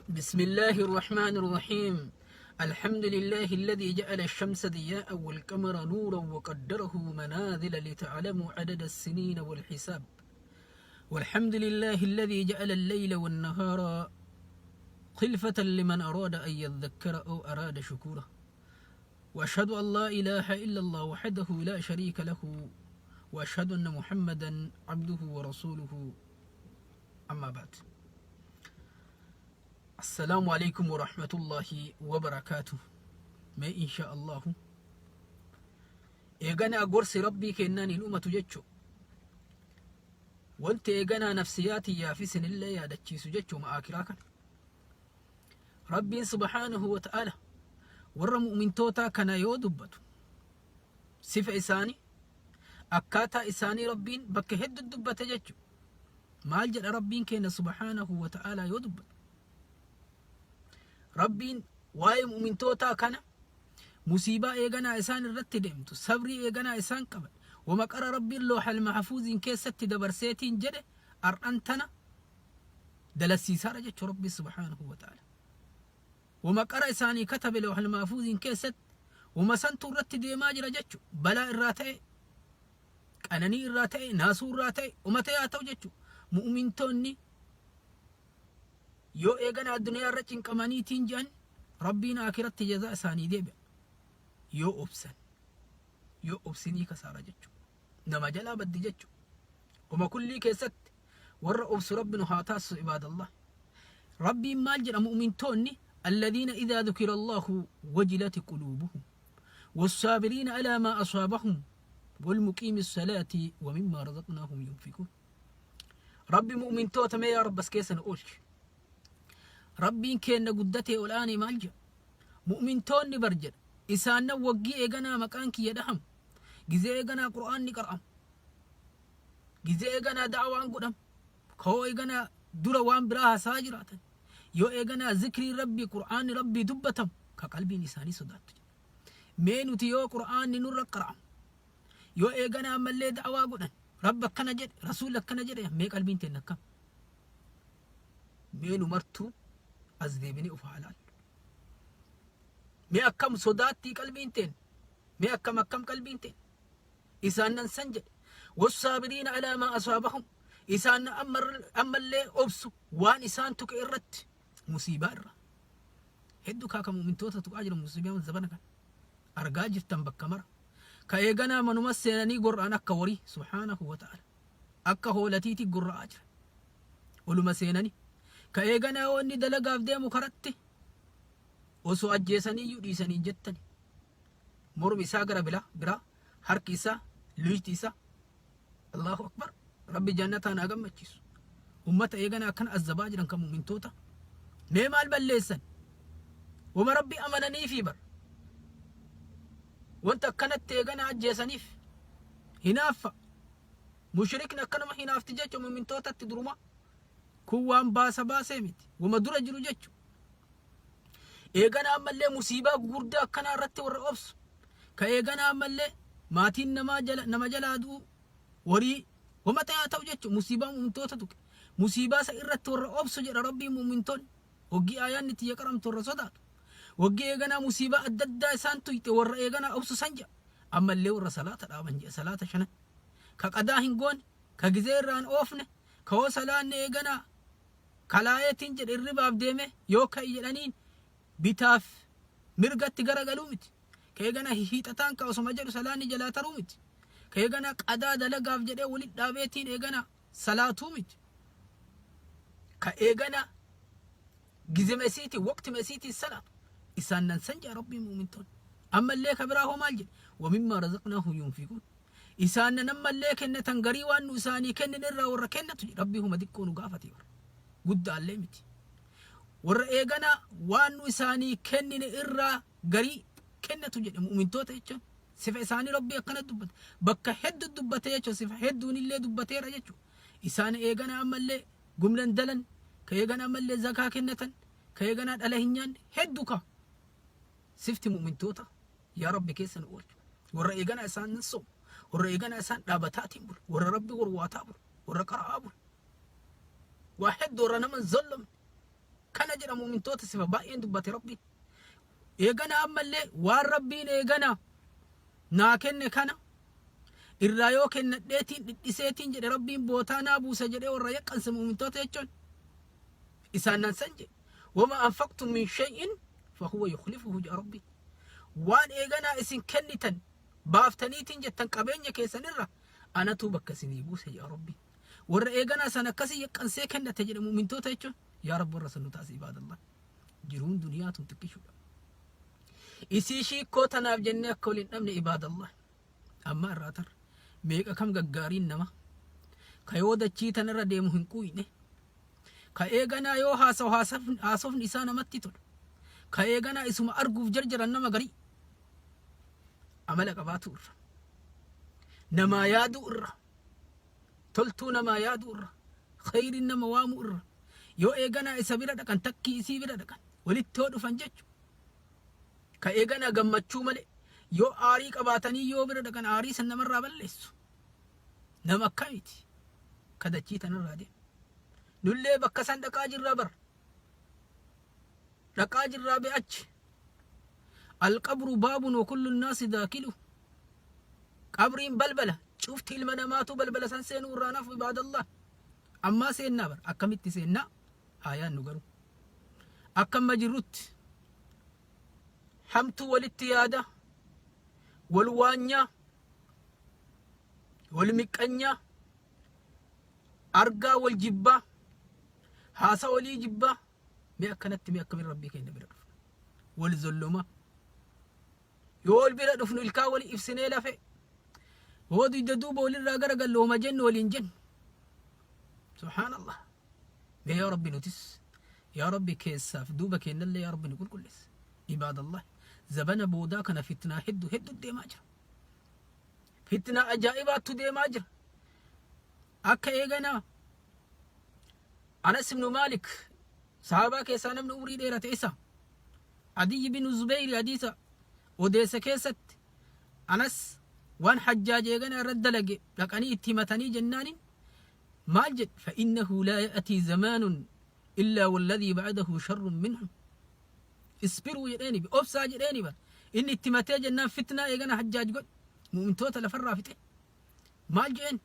بسم الله الرحمن الرحيم. الحمد لله الذي جعل الشمس ضياء والقمر نورا وقدره منازل لتعلموا عدد السنين والحساب. والحمد لله الذي جعل الليل والنهار خلفة لمن أراد أن يذكر أو أراد شكوره. وأشهد أن لا إله إلا الله وحده لا شريك له، وأشهد أن محمدا عبده ورسوله. أما بعد، السلام عليكم ورحمة الله وبركاته. ما إن شاء الله eeganaa gorsi Rabbii kennaan hin dhumatu jechu. Wanti eeganaa nafsiyaa fi isinillee yaadachiisu jechuu ma'aakiraa kana. Rabbiin subhaanahu wa ta'ala warra mu'mintootaa kana yoo dubbatu, sifa isaanii, akkaataa isaanii Rabbiin bakka hedduu dubbate jechu. Maal jedha Rabbiin keenya subhaanahu wa ta'ala yoo dubbatu? Rabbiin waa'ee mu'mintootaa kana, musiibaa eeganaa isaan irratti deemtu, sabrii eeganaa isaan qaban, wama qara Rabbiin looxal mahfuuziin keessatti dabarseetiin jedhe, ar'an tana dalasiisaadha jechuu. Rabbii subhaanahu wa ta'ala wama qara isaanii katabe looxal mahfuuziin keessatti, wama santu irratti deemaa jira jechu. Balaa irraa ta'e, qananii irraa ta'e, naasuu irraa ta'e, uma ta'e haa ta'u jechu, mu'mintoonni yoo eegana addunyaa irra cinqamaniitiin jedhan, Rabbiin akiratti jazaa isaanii deebi'a yoo obsan. Yoo obsinii kasaara jechu, nama jalaa baddi jechu. Uma kullii keessatti warra obsu Rabbi nu haa taasisu. Ibaadallah, Rabbiin maal jedha? Mu'mintoonni الذين إذا ذكر الله وجلت قلوبهم والصابرين على ما أصابهم والمقيم الصلاة ومما رزقناهم ينفقون. Rabbi mu'mintoota mee yaa Rabbas keessa nu oolchi. Rabbiin keenna guddatee ol aanee maal jedha? Mu'mintoonni bar jedha, isaannan waggii eeganaa maqaan kiyya dhahamu, gizee eeganaa Qur'aanni qar'amu, gizee eeganaa da'awaan godhamu, koo eeganaa dura waan biraa haasaa jiraatan, yoo eeganaa zikriin Rabbii, Qur'aanni Rabbii dubbatamu, ka qalbiin isaanii sodaattu jedha. Mee nuti yoo Qur'aanni nurra qara'amu, yoo eeganaa ammallee da'awaa godhan, Rabbi akkana jedhe, Rasuulli akkana jedhe, mee qalbiin teenna akkam? Mee nu martuu as deebinee of haa laallu. Mee akkam sodaattii qalbiin teen? Mee akkam akkam qalbiin teen? Isaan nan san jedhe. والصابرين على ما أصابهم, isaan ammallee obsu waan isaan tuqe irratti, musiibaa irra. Hedduu kaaka mu'mintoota tuqaa jira musiibaa zabana kana. Argaa jirtan bakka mara. Ka eeganaa manuma seenanii gorra'an akka warii, subhaanahu wa ta'ala. Akka hoolatiiti gorra'aa jira. Oluma seenanii. Ka eeganaa wanni dalagaaf deemu karatti osoo ajjeesaniiyyuu dhiisanii jettani. Mormi isaa gara biraa, harki isaa, luyti isaa. Allahu akbar. Rabbi jannataan haa gammachiisu. Ummata eeganaa akkana azzabaa jiran kan mu'mintoota. Mee maal balleessan? Wama Rabbi amananiifi bar. Wanta akkanatti eeganaa ajjeesaniif. Hinaaffa. Mushrikni akkanuma hinaafti jechuun mu'mintootatti duruma. Kun waan baasa baasee miti. Wama dura jiru jechuudha. Eeganaa ammallee musiibaa gugurdaa akkanaa irratti warra obsu. Ka eeganaa ammallee maatiin namaa jala, nama jalaa du'u, warii wama ta'e haa ta'u jechuudha. Musiibaa mu'mintoota tuqe. Musiibaa isa irratti warra obsu jedha Rabbiin mu'mintoonni. Waggii aayaanni tiyya qaramtu warra sodaatu. Waggii eeganaa musiibaa adda addaa isaan tuyxe warra eeganaa obsu san jedha. Ammallee warra salaata dhaaban jedha, salaata shanan. Ka qadaa hin goone, ka gizee irraan oofne, ka hoo salaanni eeganaa kalaayeetiin jedhe irribaaf deeme yoo ka'i jedhaniin bitaaf mirgatti garagaluu miti. Ka eeganaa hiixataan ka osoma jedhu salaanni jalaa taruu miti. Ka eeganaa qadaa dalagaaf jedhee walit dhaabeetiin eeganaa salaatuu miti. Ka eeganaa gizema isiitiin, waqtima isiitiin salaatu. Isaan nan san jedha Rabbiin mu'mintoonni. Ammallee ka biraa hoo maal jedhe? ومما رزقناهم ينفقون. Isaan nan ammallee kennatan, garii waan nu isaanii kennin irraa warra kennatu jedhe. Rabbii huma xiqqoo nu gaafate bara. Guddaallee miti. Warra eeganaa waan nu isaanii kennine irraa garii kennatu jedhe mu'mintoota jechuun. Sifa isaanii Rabbii akkana dubbate. Bakka hedduu dubbate jechuun, sifa hedduun illee dubbateera jechuudha. Isaan eeganaa ammallee gumnan dalan, ka eeganaa ammallee zakaa kennatan, ka eeganaa dhala hin nyaanne hedduu ka. Sifti mu'mintoota yaa Rabbi keessa nu oolchu. Warra eeganaa isaan hin soomu. Warra eeganaa isaan dhaabataatiin bulu. Warra Rabbi warwaataa bulu. Warra qara'aa bulu. Waa hedduu warra nama hin zollomne. Akkana jedha mu'mintoota sifa baay'een dubbate Rabbiin. Eegana ammallee waan Rabbiin eegana naa kenne kana irraa yoo kennadheetiin dhidhiseetiin jedhe Rabbiin bootaa naa buusa jedhee warra yaqqanse mu'mintoota jechuun isaan nan san jedhe. Wama anfaqtum min shay'in fahuwa yukhlifuhu jedha Rabbiin. Waan eeganaa isin kennitan baaftaniitiin jettan qabeenya keessanirra anatu bakka isinii buuse jedha Rabbiin. Warra eeganaa san akkasii yaqqansee kennate jedhe mu'mintoota jechuun yaa Rabbi warra san nu taasi ibaadallah. Jiruun duniyaa tun xiqqishuudha. Isii shiikkoo tanaaf jennee akka waliin dhabne ibaadallah. Amma irraa tarra meeqa kam gaggaariin nama ka yoo dachii tanarra deemu hin quuyne ka eeganaa yoo haasawu haasofni isaa namatti tolu ka eeganaa isuma arguuf jarjaran nama garii amala qabaatu irra namaa yaaduu irra toltuu namaa yaaduu irra khayriin nama waamuu irra yoo eeganaa isa bira dhaqan takkii isii bira dhaqan walitti yoo dhufan jechu ka eeganaa gammachuu malee yoo aarii qabaatanii yoo bira dhaqan aarii san namarraa balleessu nama akkamiiti ka dachii tanarraa deemu nullee bakka san dhaqaa jirra bar dhaqaa jirraa be achi alqabru baabun wa kullu nnaasi daakilu qabriin balbala cufti ilma namaatu balbala san seenuu irraa nafu ibaadallah ammaa seennaa bar akkamitti seennaa haa yaannu garuu akka amma jirrutti hamtuu walitti yaada wal waanyaa wal miqqanyaa argaa wal jibbaa haasa walii jibbaa mee akkanatti mee akkamiin rabbii keenya bira dhufna wal zollomaa yoo wal bira dhufnu ilkaan wal ibsinee lafe hoo dugda duuba walirraa gara gallu homa jennu waliin jennu subhaanallah mee yaa rabbi nutis yaa rabbi keessaaf duuba keenyallee yaa rabbi nu qulqulleessa ibaadallah zabana boodaa kana fitnaa hedduu hedduu deemaa jira fitnaa ajaa'ibaattu deemaa jira akka eeganaa Anas ibnu Maalik sahaabaa keessaa namni umrii dheerate isa. Adiyyi binu Zubeyri hadiisa odeesse keessatti Anas waan Hajjaaj eegana irra dalage dhaqanii itti himatanii jennaaniin maal jedhe fa'innahu laa ya'atii zamaanun illaa walladhii ba'adahu sharrun minhu isbiruu jedheeni obsaa jedheeni bar inni itti himatee jennaan fitnaa eegana Hajjaaj godhe mu'mintoota lafarraa fixe maal jedheen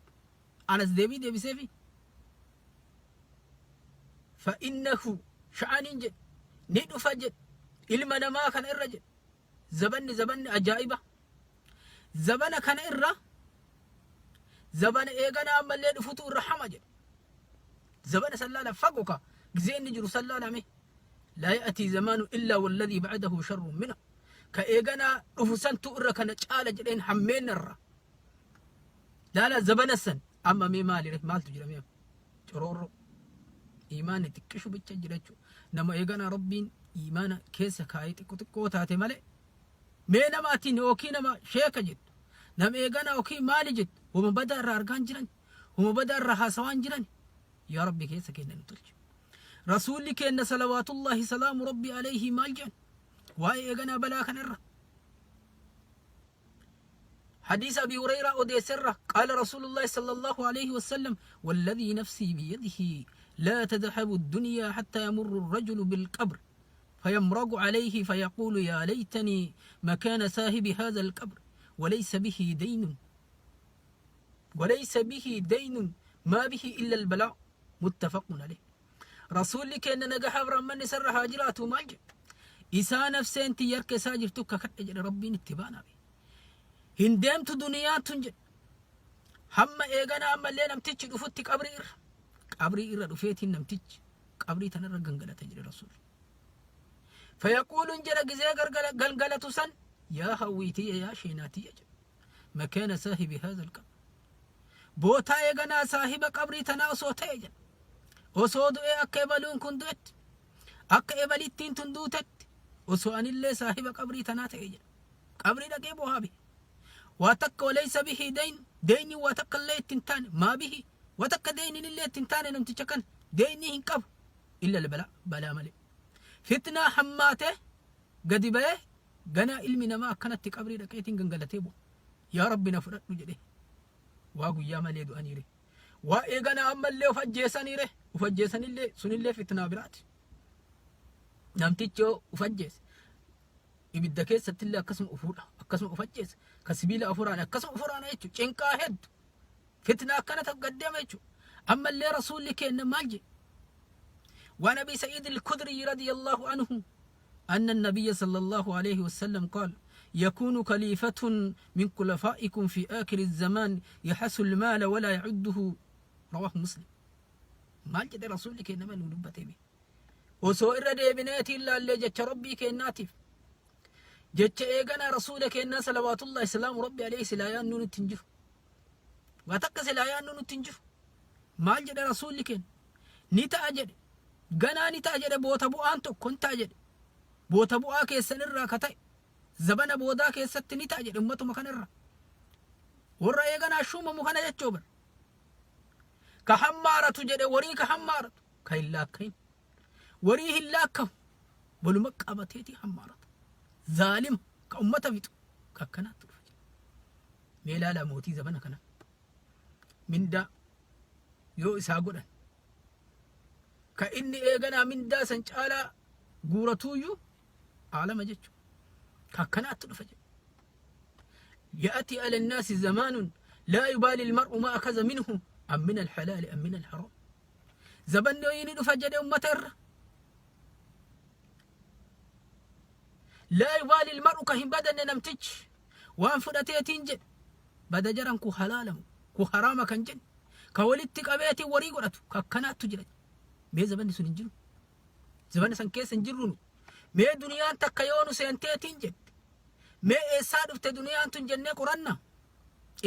Anas deebii deebiseefi fa'innahu sha'aniin jedhe ni dhufa jedhe ilma namaa kana irra jedhe zabanni zabanni ajaa'iba zabana kana irra zabana eegana ammallee dhufutu irra hama jedhe zabana san laala fago ka gizee inni jiru san laalame laa ya'tii zamaanu illaa walladhii ba'adahu sharrun minhu ka eeganaa dhufu santu irra kana caala jedheen hammeenna irra Laala zabana san amma mee maali ree maaltu jira mee coroorroo imaanni xiqqishu bicha jira jechuudha. Nama eeganaa rabbiin imaana keessa kaayee xiqqo xiqqoo taate malee mee nama atiin yookiin nama sheeka jettu nama eeganaa yookiin maali jettu homa badaa irraa argaan jiran homa badaa irraa haasawaan jiran yaa rabbi keessa keenya nu tolchi. Rasuulli keenya salawaatullaahi salaamu rabbi alayhi maal jedhan waa'ee eeganaa balaa kanarra. حديث أبي هريرة أوديسرة قال رسول الله صلى الله عليه وسلم والذي نفسي بيده لا تذهب الدنيا حتى يمر الرجل بالقبر فيمرق عليه فيقول يا ليتني مكان صاحب هذا القبر وليس به دين وليس به دين ما به إلا البلاء متفق عليه Rasuulli keenna nagahaaf rahmanni isarra haa jiraatu maal jedhe? Isaa nafseen tiyya harka isaa jirtu kakadhe jedhe Rabbiin itti baanaa be. Hin deemtu duniyaan tun jedhe. Hamma eegana ammallee namtichi dhufutti qabrii irra. Qabrii irra dhufeetiin namtichi qabrii tanarra gangalata jedhe Rasuulli. Fayaquuluun jedha gizee gangalatu san yaa hawwiitiyya yaa sheenaatiyya jedhe. Makaana saahibi haadha alqabr. Bootaa eeganaa saahiba qabrii tanaa osoo ta'e jedha. Osoo du'ee akka ebaluun kun du'etti, akka ebalittiin tun duutetti, osoo anillee saahiba qabrii tanaa ta'e jedha. Qabrii dhaqee boohaa bihe. Waa takka walaysa bihi dayn, deyni waa takka illee itti hin taane, maa bihi, waa takka deynin illee itti hin taane namticha kana, deynii hin qabu. Illa balaa, balaa malee. Fitnaa hammaatee gadi ba'ee ganaa ilmi namaa akkanatti qabrii dhaqeetiin gangalatee bu'a. Yaa Rabbi na fudhadhu jedhee. Waa guyyaa malee du'aniire. Waa eeganaa ammallee of ajjeesaniire. Of ajjeesanillee sunillee fitnaa biraati. Namtichi yoo uf ajjeese ibidda keessatti illee akkasuma ufuudha, akkasuma uf ajjeese, ka sibiila uf waraane akkasuma uf waraana jechuudha. Cinqaa heddu fitna akkana ta'u gaddeema jechuudha. Ammallee rasuulli keenya maal jedhe? وعن أبي سعيد الخدري رضي الله عنه أن النبي صلى الله عليه وسلم قال يكون خليفة من خلفائكم في آخر الزمان يحس المال ولا يعده رواه مسلم. Maal jedhe rasuulli keenya nu dubbatee? Osoo irra deebineetiin laallee jecha rabbii keennaatiif jecha eeganaa rasuula keennaa salawaatullahi salaamu rabbi alayhi silaa yaannu nutti hin jiru. Waa takka silaa yaannu nutti hin jiru. Maal jedhe rasuulli keenya? Ni ta'a jedhe. Ganaa ni ta'a jedhe, boota bu'aan tokko ni ta'a jedhe. Boota bu'aa keessan irraa ka ta'e zabana boodaa keessatti ni ta'a jedhe ummatuma kanarra. Warra eeganaa shuumamu kana jechuu bara. Ka hammaaratu jedhe, warii ka hammaaratu ka hin laakkayin. Warii hin laakkamu waluma qabateeti hammaarata. Zaalima ka ummata fixu ka akkanaatti dhufa jedhe. Mee ilaalaa mootii zabana kana. Mindaa yoo isaa godhan ka inni eeganaa mindaa san caalaa guuratuuyyuu aalama jechuudha. Ka akkanaatti dhufa jedhe. يأتي على الناس زمان لا يبالي المرء ما أخذ منه أم من الحلال أم من الحرام. Zabanni wayii dhufa jedhe ummata irra. لا يبالي المرء ka hin badanne namtichi waan fudhateetiin jedhe bada jaran ku halaalamu ku haraama kan jedhe ka walitti qabeetiin warii godhatu ka akkanaattu jira. Mee zabanni sun hin jiru. Zabana san keessa hin jirru nu. Mee duniyaan takka yoo nu seenteetiin jette. Mee eessaa dhufte duniyaan tun jennee qoranna?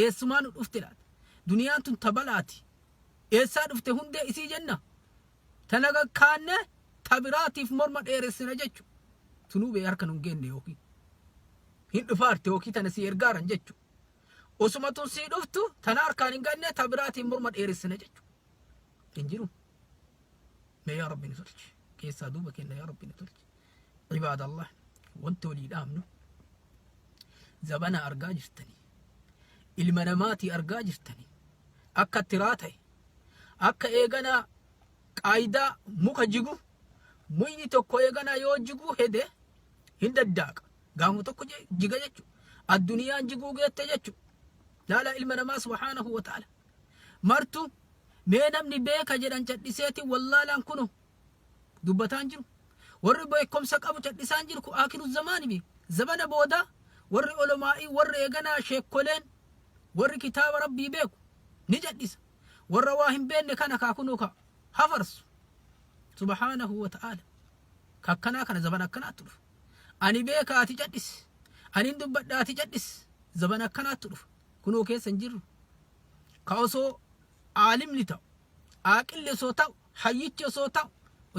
Eessumaa nu dhufte laata? Duniyaan tun tabalaati. Eessaa dhufte hundee isii jenna? Tana gakkaanne tabiraatiif morma dheeressina jechu. Tunuu bee harka nun geenne yookiin. Hin dhufaarte yookiin tana si ergaaran jechu. Osuma tun sii dhuftu tana harkaan hin ganne tabiraatiin morma dheeressina jechu. Hin jiru. Mee yaa Rabbi nu tolchi. Keessaa duuba kenna yaa Rabbi nu tolchi. Ibaadallah, wanti walii dhaamnu zabana argaa jirtanii. Ilma namaatii argaa jirtanii. Akka tiraa ta'e. Akka eeganaa qaayidaa muka jigu, muyni tokko eeganaa yoo jiguu hede hin daddaaqa. Gaafa tokko jiga jechuudha. Adduniyaan jiguu geette jechuudha. Laala ilma namaa subhaanahu wa ta'ala. Martu mee namni beeka jedhan cadhiseeti wallaalaan kuno dubbataan jiru. Warri beekumsa qabu cadhisaan jiru kun aakiru zamaani bi. Zabana booda warri olomaa'ii, warri eeganaa sheekkoleen, warri kitaaba rabbii beeku ni cadhisa. Warra waa hin beekne kana kaa kunoo ka hafarsu. Subhaanahu wa ta'ala. Ka akkanaa kana zabana akkanaatti dhufa. Ani beeka ati cadhisi. Ani hin dubbadha ati cadhisi. Zabana akkanaatti dhufa. Kunoo keessa hin jirru. Ka osoo aalimni ta'u, aaqilli osoo ta'u, hayyichi osoo ta'u,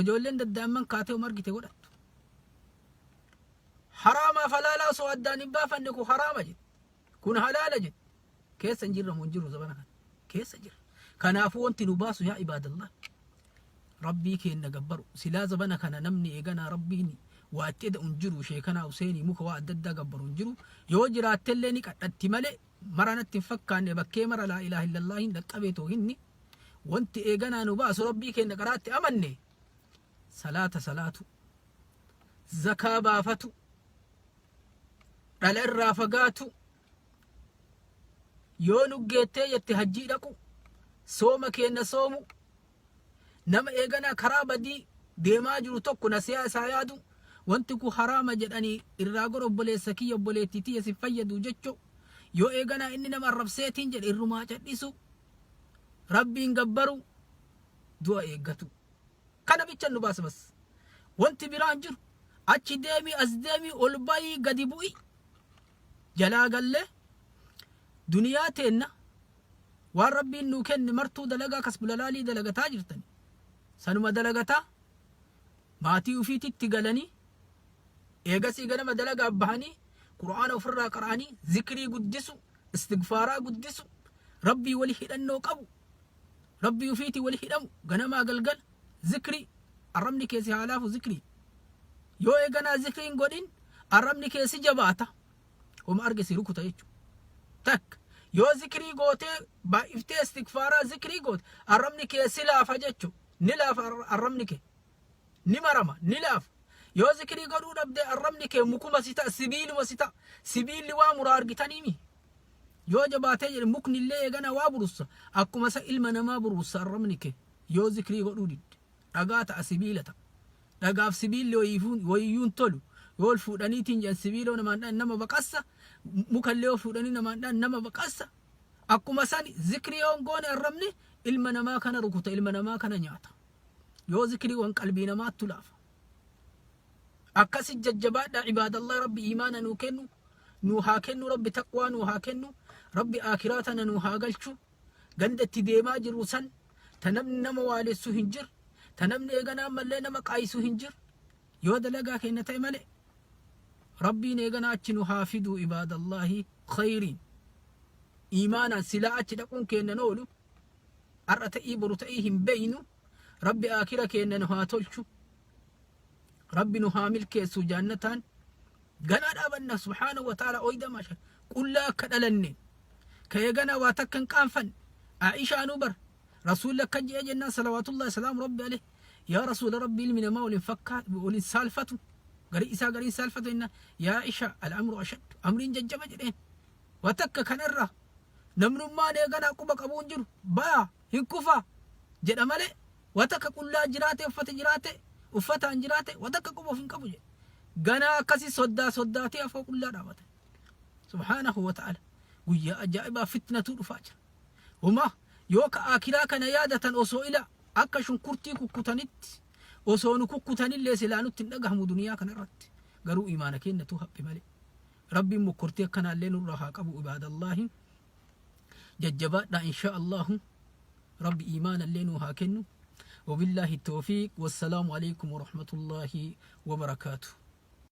ijoolleen daddaa'imman kaatee uma argite godhattu. Haraamaaf halaalaa osoo addaan hin baafanne kun haraama jette. Kun halaala jette. Keessa hin jirra moo hin jirru zabana kana? Keessa jirra. Kanaafuu wanti nu baasu yaa ibaadallah. Rabbii keenya gabbaru. Silaa zabana kana namni eeganaa rabbiin waa itti eda'u hin jiru. Sheekanaa Huseenii muka waa adda addaa gabbaru hin jiru. Yoo jiraattellee ni qadhatti malee mara natti hin fakkaanne bakkee mara laa ilaaha illallah hin dhaqqabee too hinni. Wanti eeganaa nu baasu rabbii keenya qaraatti amanne salaata salaatu, zakaa baafatu, dhala irraa fagaatu, yoo nu geettee jette hajjii dhaqu, sooma keenya soomu, nama eeganaa karaa badii deemaa jiru tokko nasiyaa isaa yaadu, wanti kun haraama jedhanii irraa gora, obboleessa kiyya, obboleettii tiyya, si fayyadu jechuu, yoo eeganaa inni nama arrabseetiin jedhe irrumaa cadhisu, rabbiin gabbaru, du'a eeggatu. Kana bicha nu baasa bas. Wanti biraan jiru achi deemii as deemii ol bayii gadi bu'i jalaa gallee duniyaa teenna waan rabbiin nuu kenne martuu dalagaa kasbulalaalii dalagataa jirtani. Sanuma dalagataa maatii ufiititti galanii eegasii ganama dalagaa bahanii qur'aana ofirraa qara'anii zikrii guddisu, istigfaaraa guddisu, rabbii wali hidhannoo qabu, rabbii ufiitii wali hidhamu ganamaa galgala zikrii. Arrabni keessi haa laafu zikrii. Yoo eeganaa zikriin godhin arrabni keessi jabaata, homa arge si rukuta jechuudha. Takka yoo zikrii gootee baay'iftee istigfaaraa zikrii goote arrabni kee si laafa jechuudha. Ni laafa arrabni kee, ni marama, ni laafa. Yoo zikrii godhuu dhabde arrabni kee mukuma si ta'a, sibiiluma si ta'a. Sibiilli waa muraa argitaniimi. Yoo jabaatee jedhe mukni illee eegana waa burussa. Akkuma isa ilma namaa burussa arrabni kee. Yoo zikrii godhuu didde. Dhagaa ta'a sibiila ta'a. Dhagaaf sibiilli wayiyyuun tolu. Yoo ol fuudhaniitiin jedhan sibiiloo namaan dhaan nama baqassa. Mukallee yoo fuudhanii namaan dhaan nama baqassa. Akkuma san zikrii yoo hin goone arrabni ilma namaa kana rukuta ilma namaa kana nyaata. Yoo zikrii wan qalbii namaattu laafa. Akkasi jajjabaadhaa ibaadallah rabbi iimaana nuu kennu nuu haa kennu rabbi taqwaa nuu haa kennu rabbi aakiraa tana nuu haa galchu ganda itti deemaa jirru san ta namni nama waalessu hin jir ta namni eeganaa ammallee nama qaayisu hin jir yoo dalagaa kenna ta'e malee rabbiin eeganaa achi nu haa fiduu ibaadallahi khayriin iimaanaan silaa achi dhaquun kennan oolu har'a ta'ii boru ta'ii hin beeynu rabbi aakira kenna nu haa tolchu Rabbi nu haa milkeessu jaannataan ganaa dhaabanna subhaanahu wa ta'ala oyda maasha qullaa akka dhalanne ka eeganaa waa takka hin qaanfanne Aishaanuu bar rasuulli akka je'ee jennaan salawaatullahi salaamu rabbi alayhi yaa rasuula rabbi ilmi namaa waliin fakkaa waliin saalfatu garii isaa gariin saalfatu jennaan yaa Aisha al'amru ashaddu amriin jajjaba jedheen waa takka kanarra namnummaan eeganaa quba qabuu hin jiru baya hin kufa jedha malee Wa takka qullaa jiraate uffata jiraate uffataan jiraate wa takka quba of hin qabu jedhe. Ganaa akkasi soddaa soddaatee afoo qullaa dhaabatan. Subhaanahu wa ta'ala. Guyyaa ajaa'ibaa fitnatuu dhufaa jira. Homaa yoo ka aakiraa kana yaadatan osoo ila akka shunkurtii kukkutanitti osoo nu kukkutanillee silaa nutti hin dhagahamu duniyaa kana irratti. Garuu imaana keenyatu haphe malee. Rabbiin mokkortii akkanaallee nurraa haa qabu ibaadallaahi. Jajjabaadhaa insha Allahu. Rabbi iimaanallee nuu haa kennu. Wabillaahi tawfiiq. Wassalaamu alaikum warahmatullaahi wabarakaatu.